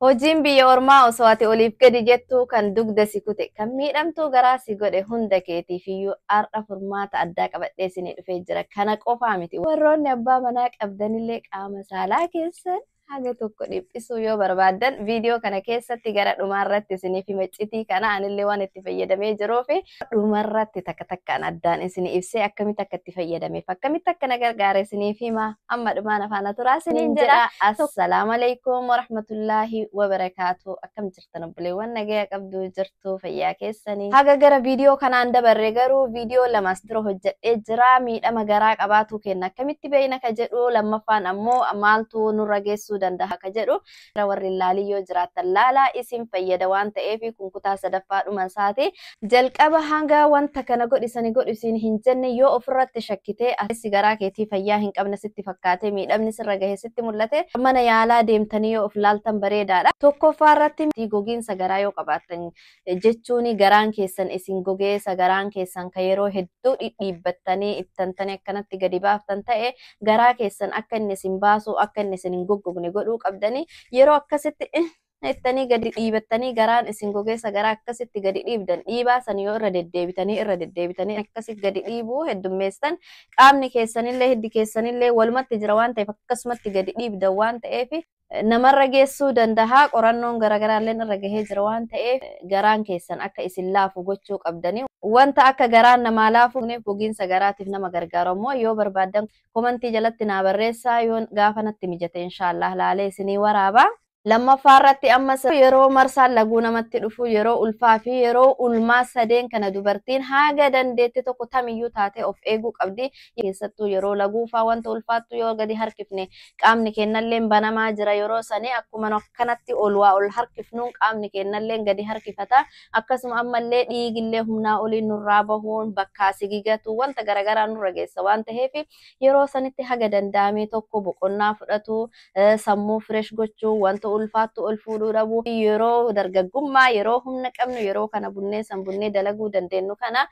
Hojiin biyya ormaa osoo ati oliif gadi jettuu kan dugda si kute, kan miidhamtuu garaa si godhe hunda keetiif iyyuu har'a furmaata addaa qabadhee isinii dhufee jira. Kana qofaa miti. Warroonni abbaa manaa qabdanillee qaama saalaa keessan haga tokko dhiphisuu yoo barbaaddan viidiyoo kana keessatti gara dhumaarratti isiniif hima. Iccitii kana anillee waan itti fayyadamee jiruu fi dhumarratti takka takkaan addaan isinii ibsee akkamitti akka itti fayyadameef akkamitti akka na gargaare isiniif hima. Amma dhumaan afaan turaa isiniin jedha. Assalaamu alaikum warahmatullaahi wabarakaatu. Akkam jirtan obboleewwan, nagaya qabduu jirtu, fayyaa keessanii? Haga gara viidiyoo kanaan dabarre garuu viidiyoo lamas dura hojjedhee jira. Miidhama garaa qabaatu kenna akkamitti beeyna ka jedhu, lammaffaan ammoo maaltu nurra geessuu danda'a ka jedhu, warri laalii yoo jiraattan laalaa, isin fayyada waan ta'eef. Kun kutaa sadaffaa dhuma isaati. Jalqaba hanga wanta kana godhisani godhisiin hin jenne, yoo ofirratti shakkitee asii garaa keetii fayyaa hin qabne sitti fakkaate, miidhamni sirra gahe sitti mul'ate, mana yaalaa deemtanii yoo of laaltan bareedaadha. Tokkoffaa irratti gogiinsa garaa yoo qabaattan, jechuun garaan keessan isin gogeessa, garaan keessan kan yeroo hedduu dhidhiibbattanii ittantanii akkanatti gadi baaftan ta'e, garaa keessan akka inni isin baasu, akka inni isin hin goggogne godhuu qabdanii. Yeroo akkasitti ittanii gadi dhiibattanii garaan isin gogeessa, garaa akkasitti gadi dhiibdan, dhiibaa san yoo irra deddeebitanii irra deddeebitanii akkasitti gadi dhiibuu heddummeessan, qaamni keessanillee hiddi keessanillee walumatti jira waan ta'eef, akkasumatti gadi dhiibdan waan ta'eef namarra geessuu danda'a. Qorannoon garaagaraallee irra gahee jira waan ta'eef, garaan keessan akka isin laafu gochuu qabdanii. Wanta akka garaan namaa laafu, gogiinsa garaatiif nama gargaaru ammoo yoo barbaaddan komantii jalatti naa barreessaa, yoo gaafa natti mijate inshaallah laalee isinii waraaba. Lammaffaa irratti ammas yeroo marsaan laguu namatti dhufu, yeroo ulfaa fi yeroo ulmaa, sadeen kana dubartiin haga dandeette tokko tamiyyuu taatee of eeguu qabdi. Keessattuu yeroo laguufaa wanta ulfaattu yoo gadi harkifne, qaamni kennallee banamaa jira yeroo sanii. Akkuma akkanatti ol waa ol harkifnuun qaamni kennallee gadi harkifata. Akkasuma ammallee dhiigillee humnaa oliin nurraa bahuun bakkaa sigigatu, wanta garaagaraa nurra geessa waan ta'eef, yeroo sanitti haga danda'ame tokko boqonnaa fudhatu, sammuu fresh gochuu, wanta ulfaattu ol fuudhuu dhabuu. Yeroo dargaggummaa, yeroo humna qabnu, yeroo kana bunnee san bunnee dalaguu dandeenyu kana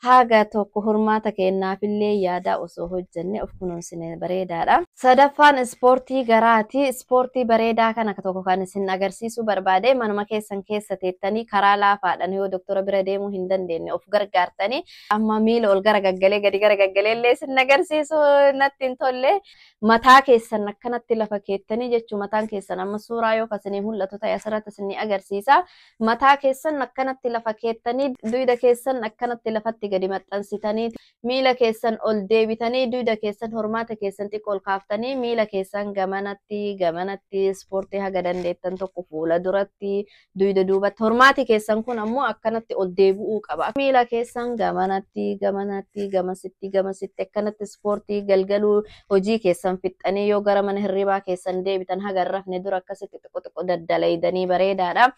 haga tokko hormaata kennaafillee yaadaa osoo hojjenne of kunuunsine bareedaadha. Sadaffaan ispoortii garaati. Ispoortii bareedaa kana tokko kan isin agarsiisuu barbaade, manuma keessan keessa teettanii karaa laafaadhaan yoo doktora bira deemuu hin dandeenye of gargaartanii, amma miila ol gara gaggalee gadi gara gaggalee illee isin agarsiisuu natti hin tolle. Mataa keessan akkanatti lafa keettanii jechuu, mataan keessan amma suuraa yoo isinii mul'atu ta'e asirratti isin agarsiisa. Mataa keessan akkanatti lafa keettanii, duyda keessan akkanatti lafatti gadi maxxansitanii, miila keessan ol deebitanii, duyda keessan hormaata keessan xiqqoo ol kaaftanii, miila keessan gamanatti gamanatti ispoortii haga dandeettan tokko fuula duratti, duyda duubatti, hormaati keessan kun ammoo akkanatti ol deebi'uu qaba. Miila keessan gamanatti gamanatti, gamasitti gamasitti akkanatti ispoortii galgaluu hojii keessan fixxanii yoo gara mana hirribaa keessan deebitan, haga hin rafne dura akkasitti xiqqoo xiqqoo daddalaydanii bareedaadha.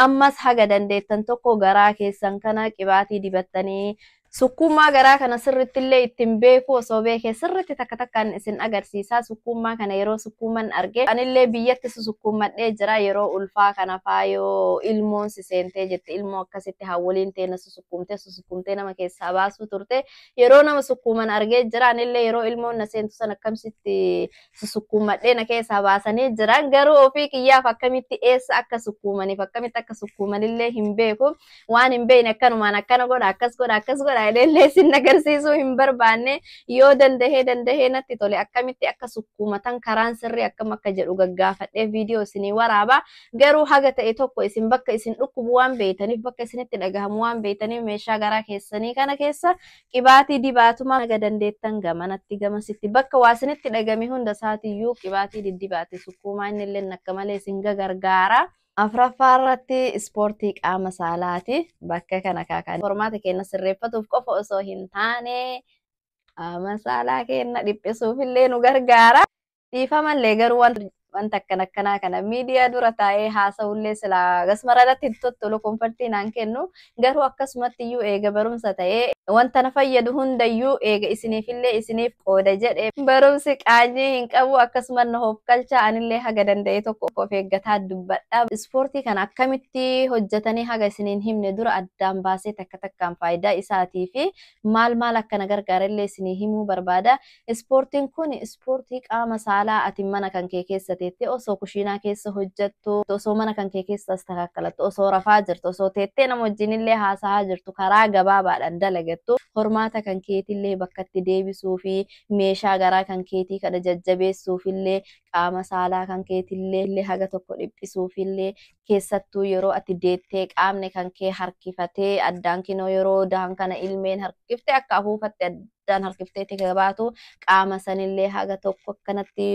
Ammas haga dandeettan tokko garaa keessan kana qibaatii dibattanii sukkuummaa garaa kana sirritti illee ittiin beeku. Osoo beekee sirritti takka takkaan isin agarsiisa. Sukkuummaa kana yeroo sukkuuman arge, anillee biyyatti susukkuummadhee jira. Yeroo ulfaa kana faayoo ilmoon si seentee jette, ilmoo akkasitti hawwaliin teena susukkuumtee susukkuumtee nama keessaa baasuu turte, yeroo nama sukkuuman argee jira. Anillee yeroo ilmoon na seentu sana akkamsitti susukkuummadhee na keessaa baasanii jiran. Garuu ofii kiyyaaf akkamitti eessa akka sukkuumaniif akkamitti akka sukkuumanillee hin beeku. Waan hin beekne akkanumaan akkana godha, akkas godha, akkas godha jedheellee isin agarsiisuu hin barbaanne. Yoo dandahee dandahee natti tole, akkamitti akka sukkuumatan karaan sirrii akkam akka jedhu gaggaafadhee viidiyoo isinii waraaba. Garuu haga ta'e tokko isin bakka isin dhukkubu waan beeytaniif, bakka isinitti dhagahamu waan beeytaniif, meeshaa garaa keessanii kana keessa qibaatii dibaatuma haga dandeettan gamanatti gamasitti bakka waa isinitti dhagame hunda isaatiiyyuu qibaatii diddibaate sukkuumaa, inni illee akka malee isin gargaara. Afuraffaa irratti ispoortii qaama saalaati. Bakka kana kaakaan hormaata keenya sirreeffatuuf qofa osoo hin taane, qaama saalaa keenya dhiphisuuf illee nu gargaara. Dhiifamallee garuu wanta akkana akkanaa kana miidiyaa dura taa'ee haasa'ullee silaa gasmara irratti hin tottolu, comfort naan kennu. Garuu akkasumatti iyyuu eega barumsa ta'ee wanta na fayyadu hundayyuu eega isiniifillee isiniif qooda jedhe, barumsi qaanyii hin qabu. Akkasuma na hoofkalcha, anillee haga danda'e tokko of eeggataa dubbadha. Ispoortii kana akkamitti hojjetanii haga isiniin himne dura addaan baasee takka takkaan faayidaa isaatii fi maal maal akkana gargaarallee isinii himuu barbaada. Ispoortiin kun ispoortii qaama saalaa ati mana kan kee keessa teettee osoo kushiinaa keessa hojjettu, osoo mana kan kee keessas takakkalattu, osoo rafaa jirtu, osoo teettee nama wajjinillee haasa'aa jirtu karaa gabaabaadhaan dalagattu hormaata kan keetillee bakkatti deebisuu fi meeshaa garaa kan keetii kana jajjabeessuufillee qaama saalaa kan keetillee haga tokko dhiphisuufillee keessattuu yeroo ati deettee qaamni kan kee harkifatee addaan kinoo yeroo dahan kana ilmeen harkiftee akka afuufatte addaan harkiftee gabaatu qaama sanillee haga tokko akkanatti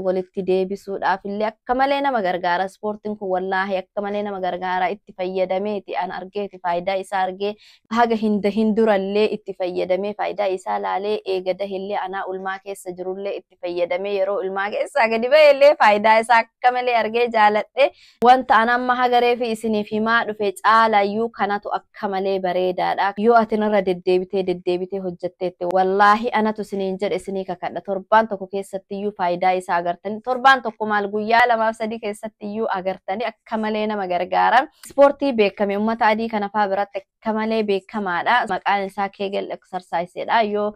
walitti deebisuudhaaf illee akka malee nama gargaara. Ispoortiin kun wallaahi akka malee nama gargaara. Itti fayyadameeti an argeeti faayidaa isaa argee haga hin dahin durallee itti fayyadamee faayidaa isaa laalee eega dahillee anaa ulmaa keessa jirullee itti fayyadamee yeroo ulmaa keessaa gadi ba'ellee faayidaa isaa akka malee argee jaaladhe. Wanta an amma hagaree fi isiniif himaa dhufe caalayyuu kanatu akka malee bareedaadha. Yoo ati narra deddeebitee deddeebitee hojjetteette wallaahi anatu isiniin jedhe isinii kakadha. Torbaan tokko keessattiyyuu faayidaa isaa agartanii, torbaan tokko maal guyyaa 2 fi 3 keessattiyyuu agartanii akka malee nama gargaara. Ispoortii beekame uummata adii kana fa'aa biratti akka malee beekamaadha. Maqaan isaa Kegel exercisedha. Yoo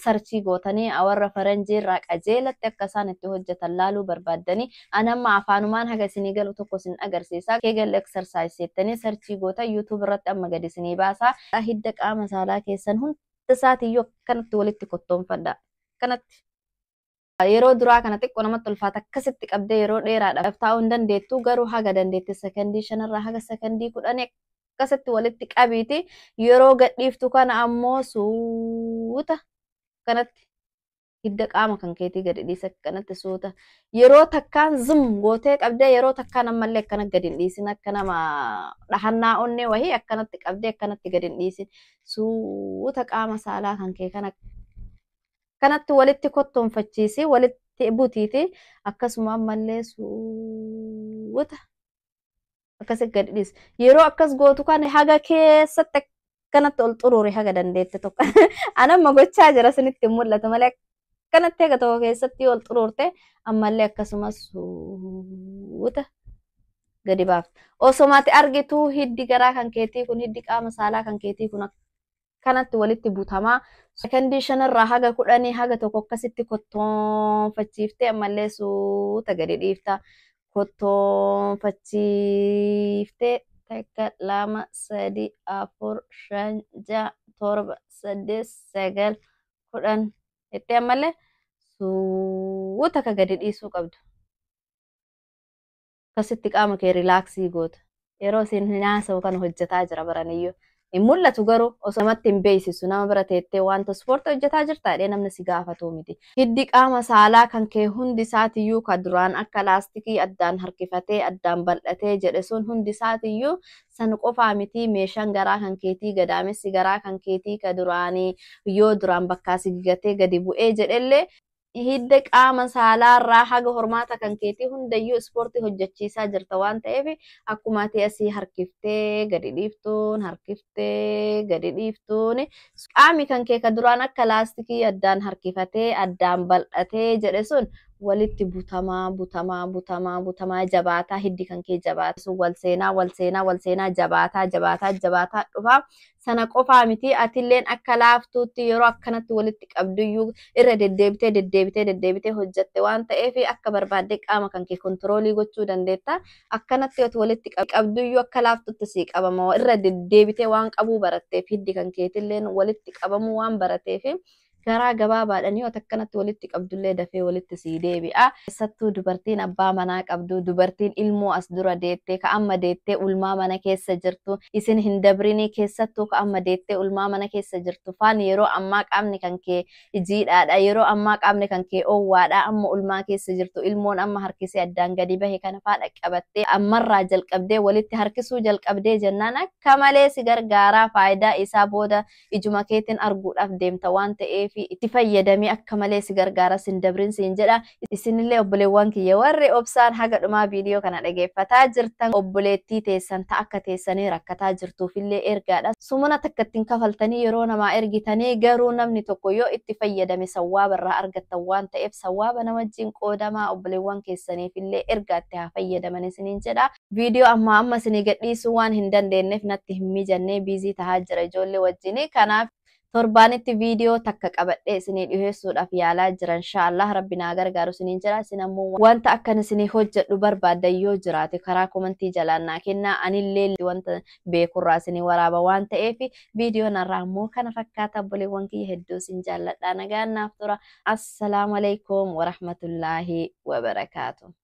search gootanii warra faranjii irraa qajeelatti akka isaan itti hojjetan laaluu barbaaddanii an amma afaanumaan haga isinii galu tokko isin agarsiisa. Kegel exercise jettanii search gootan YouTube irratti amma gadi isinii baasa. Hidda qaama saalaa keessan hunda isaatiiyyuu akkanatti walitti kottoonfadha. Akkanatti. Yeroo duraa kana xiqqoo namatti ulfaata, akkasitti qabdee yeroo dheeraadhaaf taa'uu hin dandeettu, garuu haga dandeette sekondii 5rraa haga sekondii 10 akkasitti walitti qabiiti. Yeroo gadhiiftu kana ammoo suuta akkanatti hidda qaama kan keetii gadi dhiisa, akkanatti suuta. Yeroo takkaan zum gootee qabdee yeroo takkaan ammallee akkana gadi hin dhiisin, akka nama dhahannaa onnee wahii akkanatti qabdee akkanatti gadi hin dhiisin. Suuta qaama saalaa kan kee kana akkanatti walitti kottoonfachiisi, walitti butiiti, akkasuma ammallee suuta akkasi gadi dhiisi. Yeroo akkas gootu kana haga keessatti akkanatti ol xuruuri haga dandeette tokko. Anamma gochaa jira isinitti hin mul'atu malee akkanatti haga tokko keessatti ol xuruurte ammallee akkasumas suuta gadi baafta. Osuma ati argituu hiddi garaa kan keetii kun, hiddi qaama saalaa kan keetii kun akkanatti walitti butamaa. Sekondii 5rraa haga 10 haga tokko akkasitti kottoonfachiiftee ammallee suuta gadi dhiifta. Kottoonfachiiftee 1, 2, 3, 4, 5, 6, 7, 8, 9, 10 jettee ammallee suuta ka gadi dhiisuu qabdu. Akkasitti qaama kee relax goota. Yeroo isin haasa'u kana hojjetaa jira baraniyyuu. Hin mul'atu garuu osoo namatti hin beeksisu, nama bira teettee wanta ispoortii hojjetaa jirta jedhee namni si gaafatu miti. Hiddi qaama saalaa kan kee hundi isaatiyyuu ka duraan akka laastikii addaan harkifatee addaan bal'atee jedhe sun hundi isaatiyyuu san qofaa miti, meeshaan garaa kan keetii, gadaamessi garaa kan keetii ka duraanii yoo duraan bakkaa si gigatee gadi bu'ee jedhellee hidda qaama saalaarraa haga hormaata kan keetii hundayyuu ispoortii hojjechiisaa jirta waan ta'eef akkuma ati asii harkiftee gadi dhiiftuun, harkiftee gadi dhiiftuun, qaami kan kee ka duraan akka laastikii addaan harkifatee addaan bal'atee jedhe sun walitti butamaa butamaa butamaa butamaa jabaataa, hiddi kan kee jabaataa sun wal seenaa wal seenaa wal seenaa jabaataa jabaataa jabaataa dhufaa. Sana qofaa miti, atilleen akka laaftuutti yeroo akkanatti walitti qabduyyuu irra deddeebitee deddeebitee deddeebitee hojjatte waan ta'eef akka barbaaddee qaama kan kee control gochuu dandeetta. Akkanatti yoo walitti qabduyyuu akka laaftutti sii qabama, irra deddeebitee waan qabuu baratteef, hiddi kan keetilleen walitti qabamuu waan barateef karaa gabaabaadhaan yoo akkanatti walitti qabdullee dafee walitti sii deebi'a. Keessattuu dubartiin abbaa manaa qabdu, dubartiin ilmoo as dura deettee, ka amma deettee ulmaa mana keessa jirtu, isin hin dabrinii, keessattuu ka amma deettee ulmaa mana keessa jirtu faan yeroo ammaa qaamni kan kee jiidhaadha. Yeroo ammaa qaamni kan kee oowwaadha. Amma ulmaa keessa jirtu, ilmoon amma harkisee addaan gadi bahe kana faa dhaqqabattee ammarraa jalqabdee walitti harkisuu jalqabdee jennaan akka malee si gargaaraa. Faayidaa isaa booda ijuma keetiin arguudhaaf deemta waan ta'eef itti fayyadamee akka malee si gargaara, sin dabrin siin jedha. Isinillee obboleewwan kiyya warri obsaan haga dhumaa viidiyoo kana dhageeffataa jirtan, obboleettii teessan ta'a akka teessanii rakkataa jirtuufillee ergaadha. Sumuna takka ittiin kafaltanii yeroo namaa ergitanii garuu namni tokko yoo itti fayyadame sawwaaba irraa argattan waan ta'eef sawwaaba nama wajjin qoodamaa, obboleewwan keessaniifillee ergaatti haa fayyadaman isiniin jedha. Viidiyoo amma amma isinii gadhiisuu waan hin dandeenyeef natti hin mijannee, busy tahaa jira ijoollee wajjini. Kanaaf Torbaanitti viidiyoo takka qabadhee isinii dhiheessuudhaaf yaalaa jira. Inshaallah rabbi naa gargaaru isiniin jira. Isin ammoo wanta akkan isinii hojjedhu barbaaddan yoo jiraate karaa komantii jalaan naa kennaa. Anillee wanta beekurraa isinii waraaba waan ta'eef viidiyoon har'aa ammoo kana fakkaata. Obboleewwan kiyya, hedduu isin jaalladha. Nagaan naaf tura. Assalaamu alaikum warahmatullaahi wabarakaatu.